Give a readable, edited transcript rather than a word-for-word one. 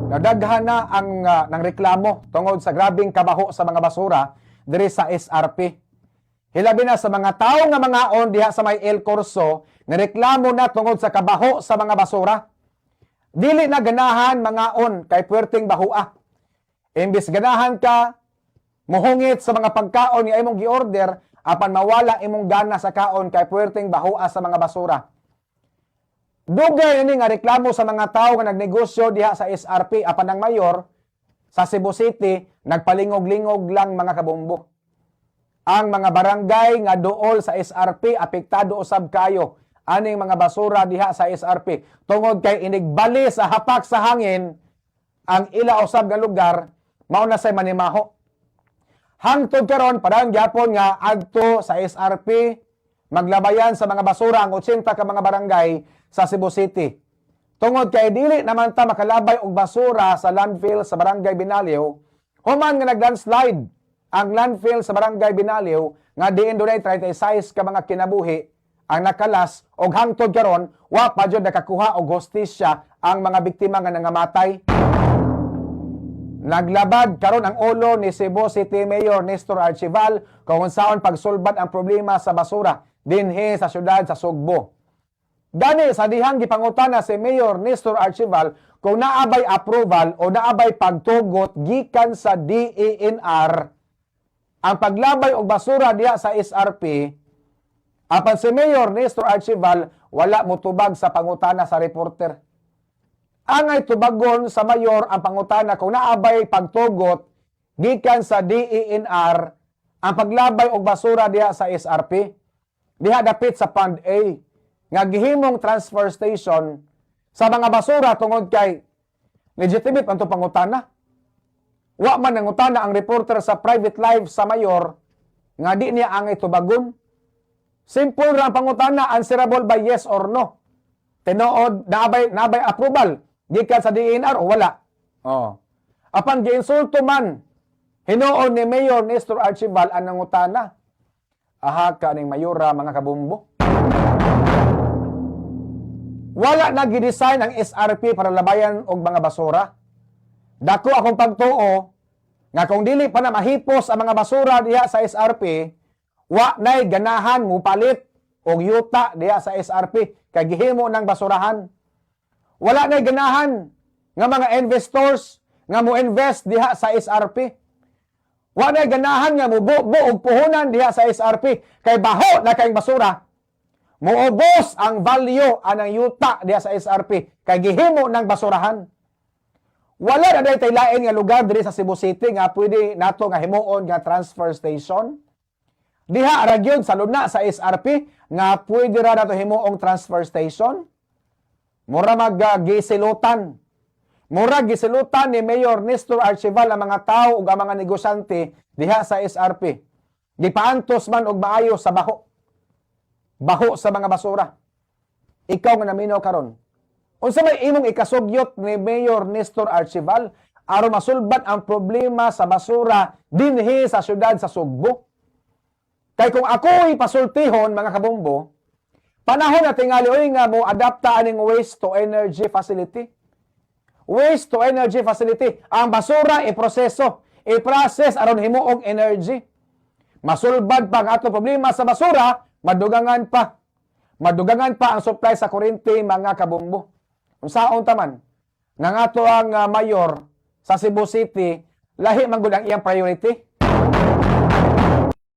Nadaghan na ang ng reklamo tungod sa grabing kabaho sa mga basura diri sa SRP. Hilabi na sa mga tawo nga mangaon diha sa may El Corso, nireklamo na tungod sa kabaho sa mga basura. Dili na ganahan mangaon kay puwerteng bahua. Imbis ganahan ka muhungit sa mga pagkaon nga imong gi-order, apan mawala imong gana sa kaon kay puwerteng bahua sa mga basura. Dugay ini nga reklamo sa mga tawo nga nagnegosyo diha sa SRP, apan ang mayor sa Cebu City nagpalingog-lingog lang, mga kabombo. Ang mga barangay nga duol sa SRP, apektado usab kayo aning mga basura diha sa SRP tungod kay inigbali sa hapak sa hangin ang ila usab nga lugar, mao na say manimaho. Hangtod karon, parang gyapon nga adto sa SRP maglabayan sa mga basura ang 80 ka mga barangay sa Cebu City. Tungod kay dili naman ta makalabay og basura sa landfill sa Barangay Binaliw, human nga naglandslide ang landfill sa Barangay Binaliw nga diin dunay 36 ka mga kinabuhi ang nakalas og hangtod karon wa pa jud nakakuha og hustisya ang mga biktima nga nangamatay. Naglabad karon ang ulo ni Cebu City Mayor Nestor Archival kung unsaon pagsulbad ang problema sa basura dinhi sa syudad sa Sugbo. Gani sa dihang gipangutana si Mayor Nestor Archival kung naabay approval o naabay pagtugot gikan sa DENR ang paglabay og basura diha sa SRP, apan si Mayor Nestor Archival wala motubag sa pangutana sa reporter. Angay tubagon sa mayor ang pangutana kung naabay pagtugot gikan sa DENR ang paglabay og basura diha sa SRP diha dapit sa Pond A nga gihimong transfer station sa mga basura, tungod kay legitimate ang itong pangutana. Wa man nangutana ang reporter sa private life sa mayor nga di niya angay tubagon. Simple ra ang pangutana, answerable by yes or no. Tinuod, naabay approval gikan sa DENR o wala? Oh. Apan giinsulto man hinuon ni Mayor Nestor Archival ang nangutana. Aha ka ning mayora, mga kabumbo. Wala na gidesign ang SRP para labayan og mga basura. Dako akong pagtuo nga kung dili pa na mahipos ang mga basura diha sa SRP, wa nay ganahan mupalit og yuta diha sa SRP kay gihimo ng basurahan. Wala nay ganahan nga mga investors nga mo invest diha sa SRP. Wa nay ganahan nga mububo og puhunan diha sa SRP kay baho na kayong basura. Muubos ang value anang yuta diha sa SRP kay gihimo ng basurahan. Wala na day tay lain nga lugar diri sa Cebu City nga pwede nato nga himuon nga transfer station. Diha ra gyud sa luna sa SRP nga pwede ra nato himuong transfer station. Mura mag gisilutan. Mura gisilutan ni Mayor Nestor Archival ang mga tao ug ang mga negosyante diha sa SRP. Gipaantos man og maayo sa baho. Baho sa mga basura. Ikaw nga naminaw karon, unsa may imong ikasugyot ni Mayor Nestor Archival aron masulbad ang problema sa basura dinhi sa syudad sa Sugbo? Kay kung ako'y pasultihon, mga kabombo, panahon na tingali oy nga mo adapta aning waste to energy facility. Waste to energy facility. Ang basura i-proseso, i-process aron himuong energy. Masulbad pa ang ato problema sa basura, madugangan pa. Madugangan pa ang supply sa kuryente, mga kabombo. Unsaon taman nga ato ang mayor sa Cebu City, lahi man gud ang iyang priority.